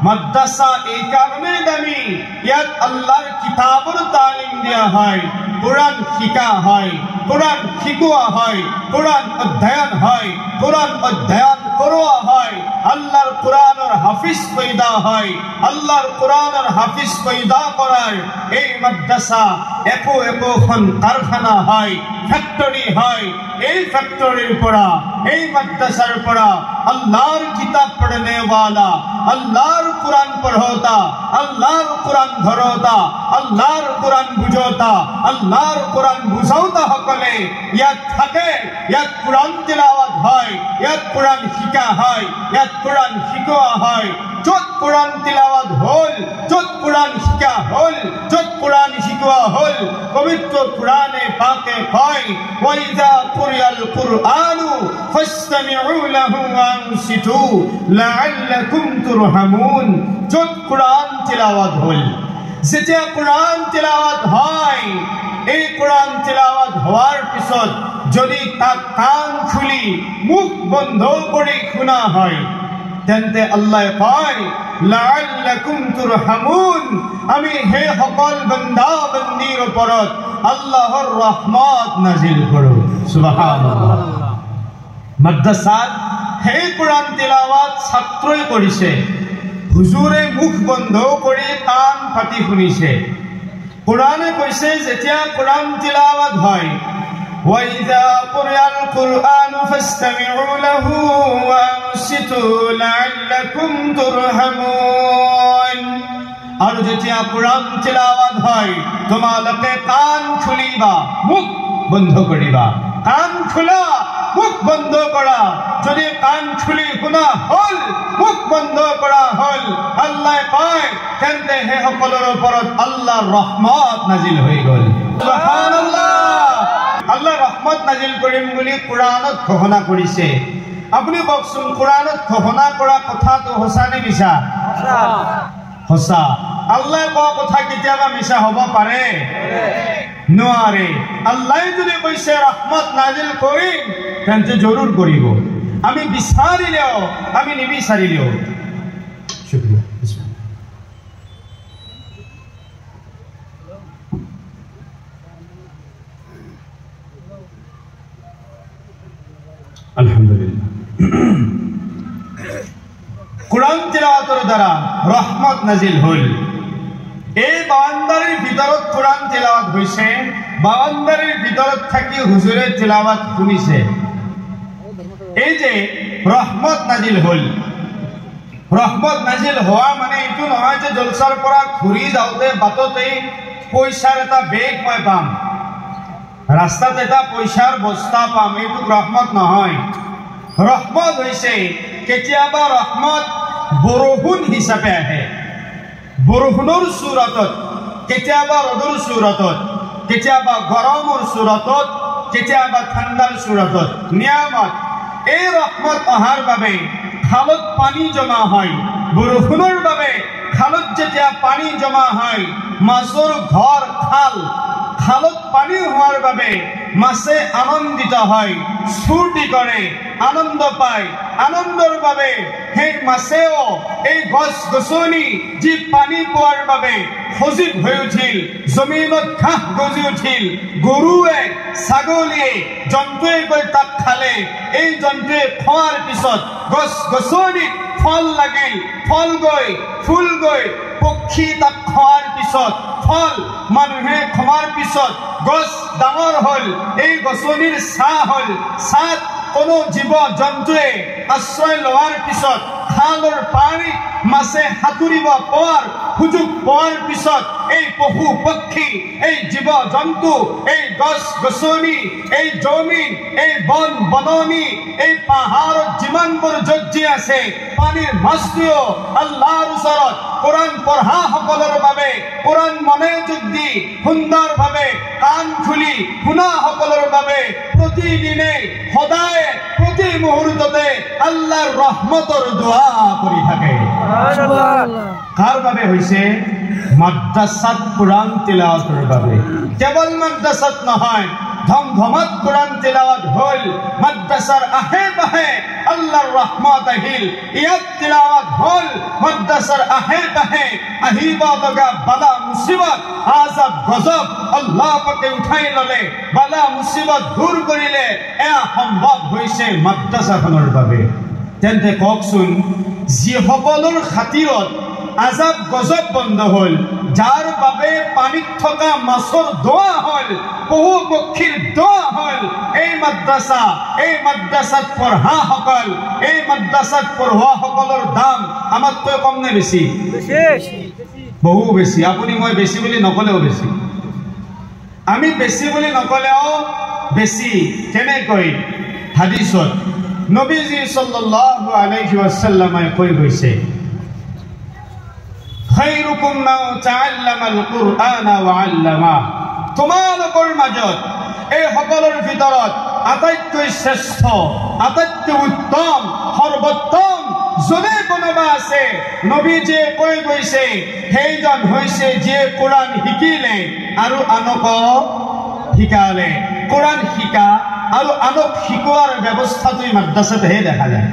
মাদ্ৰাছা এই কাৰণেই দামী, ইয়াত আল্লাহৰ কিতাবৰ তালিম দিয়া হয়, কোৰআন শিকা হয়, কোৰআন শিকোৱা হয়, কোৰআন অধ্যয়ন হয়, কোৰআন অধ্যয়ন কৰোৱা হয়, আল্লাহৰ কোৰআনৰ হাফিজ পয়দা হয়। আল্লাহৰ কোৰআনৰ হাফিজ পয়দা কৰাৰ এই মাদ্ৰাছা একো একোখন কাৰখানা হয়, ফেক্টৰী হয়। এই ফেক্টৰীৰ পৰা, এই মাদ্ৰাছাৰ পৰা আল্লাহৰ কিতাব পঢ়নে वाला, আল্লাহৰ কোৰআন পঢ়োতা, আল্লাহৰ কোৰআন ধৰোতা, আল্লাহৰ কোৰআন বুঝোতা, আল্লাহৰ কোৰআন বুঝাওতা সকলে ইয়াত থাকে। ইয়াত কোৰআন তিলাওয়াত হয়, ইয়াত কোৰআন শিকা হয়, ইয়াত কোৰআন শিকোৱা হয়। য'ত কোৰআন তিলাওয়াত হ'ল, য'ত কোৰআন শিকা হ'ল, য'ত কোৰআন শিকোৱা হ'ল, পবিত্ৰ কোরআনে পাকে কয়, ওয়াইযা কুরিয়াল কুরআনু ফাসতামিউ লাহু ওয়ানসিতু লাআল্লাকুম তুরহামুন। য'ত কোরআন তিলাওয়াত হ'ল, যেতিয়া কোরআন তিলাওয়াত হয়, এই কোরআন তিলাওয়াত হোৱাৰ পিছত যদি তাক কাণ খুলি মুখ বন্ধ কৰি শুনা হয়, তেন্তে আল্লাহ কয় লাআল্লাকুম তুৰহামুন, আমি সেই সকল বান্দা বান্দিৰ ওপৰত আল্লাহৰ ৰহমত নাজিল কৰোঁ। সুবহানাল্লাহ। মাদ্ৰাছাত সেই কোৰআন তিলাওয়াত ছাত্ৰই কৰিছে, হুজুৰে মুখ বন্ধ কৰি কাণ পাতি শুনিছে। কোরআনে কৈছে যেতিয়া কোরআন তিলাওয়াত হয়, وَإِذَا قُرِئَ الْقُرْآنُ فَاسْتَمِعُوا لَهُ وَأَنصِتُوا لَعَلَّكُمْ تُرْحَمُونَ। আৰু যেতিয়া কোৰআন তিলাওয়াত হয়, তোমালোকে কাণ খুলিবা, মুখ বন্ধ কৰিবা। কাণ খোলা, মুখ বন্ধ কৰা। যদি কাণ খুলি শুনা হ'ল, মুখ বন্ধ কৰা হ'ল, আল্লাহ কয় তেন্তে সেই সকলৰ ওপৰত আল্লাহৰ ৰহমত নাজিল হৈ গ'ল। সুবহানাল্লাহ। আল্লাহ ৰহমত নাজিল কৰিম বুলি কোৰআনত ঘোষণা কৰিছে। আপুনি কওকচোন, কোৰআনত ঘোষণা কৰা কথাটো সঁচা নে মিছা? সঁচা। আল্লাহ কোৱা কথা কেতিয়াবা মিছা হ'ব পাৰে? নোৱাৰে। আল্লাহ যদি কৈছে ৰহমত নাজিল কৰিম, তেন্তে জৰুৰ কৰিব। আমি বিচাৰিলেও, আমি নিবিচাৰিলেও। শুক্ৰিয়া। আলহামদুলিল্লাহ। কোৰআন তিলাওয়াতেৰ দ্বাৰা ৰহমত নাজিল হল। এই বাউন্ডাৰিৰ ভিতৰত কোৰআন তিলাওয়াত হৈছে, বাউন্ডাৰিৰ ভিতৰত থাকি হুজুৰে তিলাওয়াত শুনিছে, এই যে ৰহমত নাজিল হল। ৰহমত নাজিল হোৱা মানে এইটো নহয় যে জলছাৰ পৰা ঘূৰি যাওঁতে বাটতেই পইচাৰ এটা বেগ মই পাম, ৰাস্তাত এটা পইচাৰ বস্তা পাম, এইটো ৰহমত নহয়। ৰহমত হৈছে কেতিয়াবা ৰহমত বৰষুণ হিচাপে আহে, বৰষুণৰ চুৰতত, কেতিয়াবা ৰ'দৰ চুৰতত, কেতিয়াবা গৰমৰ চুৰতত, কেতিয়াবা ঠাণ্ডাৰ চুৰতত। নিয়ামত এই ৰহমত অহাৰ বাবে খালত পানী জমা হয়। বৰষুণৰ বাবে খালত যেতিয়া পানী জমা হয়, মাছৰ ঘৰ খাল, খালত পানী হোৱাৰ বাবে মাছে আনন্দিত হয়, স্ফূৰ্তি কৰে, আনন্দ পায়। আনন্দৰ বাবে সেই মাছেও এই গছ গছনি যি পানী পোৱাৰ বাবে সজীৱ হৈ উঠিল, জমিনত ঘাঁহ গজি উঠিল, গৰুৱে ছাগলীয়ে জন্তুৱে গৈ তাক খালে। এই জন্তুৱে খোৱাৰ পিছত গছ গছনিত ফল লাগিল, ফল গৈ ফুল গৈ পক্ষী তাক খোৱাৰ পিছত ফল মানুহে খোৱাৰ পিছত গছ ডাঙৰ হ'ল, এই গছনিৰ ছাঁ হ'ল, ছাঁত কোনো জীৱ জন্তুৱে আশ্ৰয় লোৱাৰ পিছত খালৰ পানীত মাছে সাঁতুৰিব পোৱাৰ সুযোগ পোৱাৰ পিছত এই পশু পক্ষী, এই জীৱ জন্তু, এই গছ গছনি, এই জমিন, এই বন বননি, এই পাহাৰত যিমানবোৰ যজ্ঞি আছে, পানীৰ মাছটোৱেও আল্লাহৰ ওচৰত কোৰআন পঢ়া সকলৰ বাবে, কোৰআন মনোযোগ দি সুন্দৰভাৱে কাণ খুলি শুনা সকলৰ বাবে প্ৰতিদিনে সদায় প্ৰতি মুহূৰ্ততে আল্লাহৰ ৰহমতৰ দোৱা কৰি থাকে। কাৰ বাবে হৈছে? মাদ্ৰাছাত কোৰআন তিলাওয়াতেৰ বাবে। কেৱল মাদ্ৰাছাত নহয়, ধমধমত কোরআন তেলাওয়াত হল, মাদ্রাসার আহে বাহে আল্লাহর রহমত আহিল, ইয়াত তেলাওয়াত হল, মাদ্রাসার আহে বাহে আহিব লগা বালা মুসিবত আযাব গজব আল্লাহ পাকে উঠাই ললে, বালা মুসিবত দূর কৰিলে। এয়া সম্ভৱ হৈছে মাদ্ৰাছাখনৰ বাবে। তেন্তে কওকচোন, যিসকলৰ খাতিৰত আজাব গজব বন্ধ হ'ল, যাৰ বাবে পানীত থকা মাছৰ দোৱা হ'ল, পশু পক্ষীৰ দোৱা হ'ল, এই মাদ্ৰাছা, এই মাদ্ৰাছাত পঢ়াসকল, এই মাদ্ৰাছাত পঢ়োৱাসকলৰ দাম আমাতকৈ কম নে বেছি? বহু বেছি। আপুনি মই বেছি বুলি নক'লেও বেছি, আমি বেছি বুলি নক'লেও বেছি। কেনেকৈ? হাদিছত নবীজি সাল্লাল্লাহু আলাইহি ওয়াসাল্লামে কৈ গৈছে, খায়ৰুকুম মান তাআল্লামাল কুৰআনা ওয়া আল্লামা, তোমালোকৰ মাজত এই সকলৰ ভিতৰত আটাইতকৈ শ্ৰেষ্ঠ, আটাইতকৈ উত্তম, সৰ্বোত্তম যোনে কোনোবা আছে, নবীজিয়ে কৈ গৈছে, সেইজন হৈছে যিয়ে কোৰআন শিকিলে আৰু আনক শিকালে। কোৰআন শিকা আৰু আনক শিকোৱাৰ ব্যৱস্থাটোই মাদ্ৰাছাতহে দেখা যায়,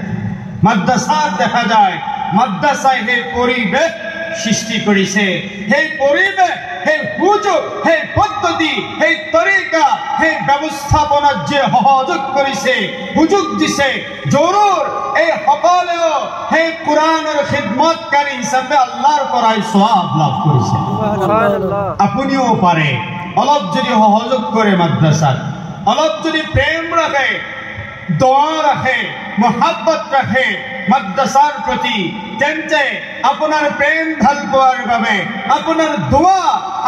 মাদ্ৰাছাত দেখা যায়। মাদ্ৰাছাই সেই পৰিৱেশ সৃষ্টি কৰিছে, সেই পৰিৱেশ, সেই সুযোগ, সেই পদ্ধতি, সেই তৰিকা, সেই ব্যৱস্থাপনাত যে সহযোগ কৰিছে, সুযোগ দিছে, জৰুৰ এই সকলেও সেই কোৰআনৰ খিদমতকাৰী হিচাপে আল্লাহৰ পৰাই সৱাব লাভ কৰিছে। আপুনিও পাৰে, অলপ যদি সহযোগ কৰে মাদ্ৰাছাত, অলপ যদি প্ৰেম ৰাখে, দোৱা ৰাখে, মহাব্বত ৰাখে মাদ্ৰাছাৰ প্ৰতি, তেন্তে আপোনাৰ প্ৰেম ভাল পোৱাৰ বাবে, আপোনাৰ দোৱা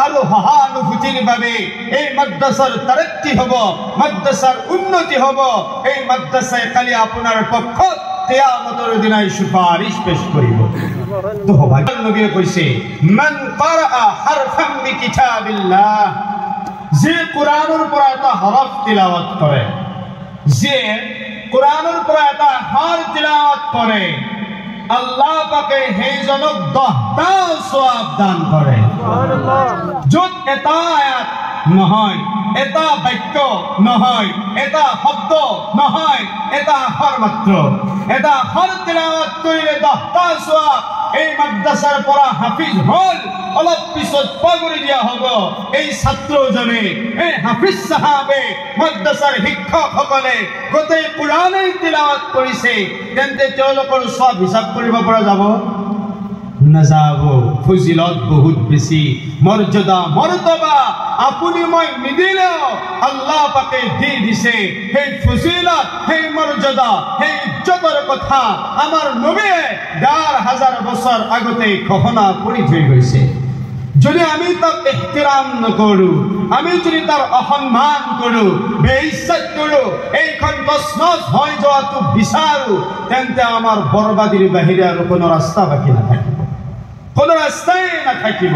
আৰু সহানুভূতিৰ বাবে এই মাদ্ৰাছাৰ তাৰাক্কি হ'ব, মাদ্ৰাছাৰ উন্নতি হ'ব। এই মাদ্ৰাছাই কালি আপোনাৰ পক্ষত কিয়ামতৰ দিনাই সুপাৰিশ পেশ কৰিব। তো নবীয়ে কৈছে, মান ক্বাৰা হাৰফান বিকিতাবিল্লাহ, যে কোৰআনৰ পৰা এটা হৰফ তিলাৱত কৰে, যে কোৰআনৰ পৰা এটা হৰ তিলাৱত কৰে, আল্লাহ পাকে সেইজনক 10টা সওয়াব দান কৰে। য'ত এটা আয়াত নহয়, এটা বাক্য নহয়, এটা শব্দ নহয়, এটা আখৰ মাত্ৰ, এটা আখৰ তিলাৱত কৰিলে 10টা সওয়াব। এই মাদ্ৰাছাৰ পৰা হাফিজ হ'ল, অলপ পিছত পাগুৰি দিয়া হ'ব এই ছাত্ৰজনে, এই হাফিজ চাহাবে, মাদ্ৰাছাৰ শিক্ষকসকলে গোটেই কোৰআনেই তিলাৱত কৰিছে, তেন্তে তেওঁলোকৰ চব হিচাপ কৰিব পৰা যাব নাযাব। ফজিলত বহুত বেছি, মৰ্যাদা মৰ্তবা আপুনি মই নিদিলেও আল্লাহ পাকে দি দিছে। সেই ফজিলত, সেই মৰ্যাদা, সেই ইজ্জতৰ কথা আমাৰ নবীয়ে 1500 বছৰ আগতেই ঘোষণা কৰি থৈ গৈছে। যদি আমি তাক ইহতিৰাম নকৰোঁ, আমি যদি তাৰ অসন্মান কৰোঁ, বেইজ্জত কৰোঁ, এইখন তছনছ হৈ যোৱাটো বিচাৰোঁ, তেন্তে আমাৰ বৰবাদীৰ বাহিৰে আৰু কোনো ৰাস্তা বাকী নাথাকিব, কোনো ৰাস্তাই নাথাকিব।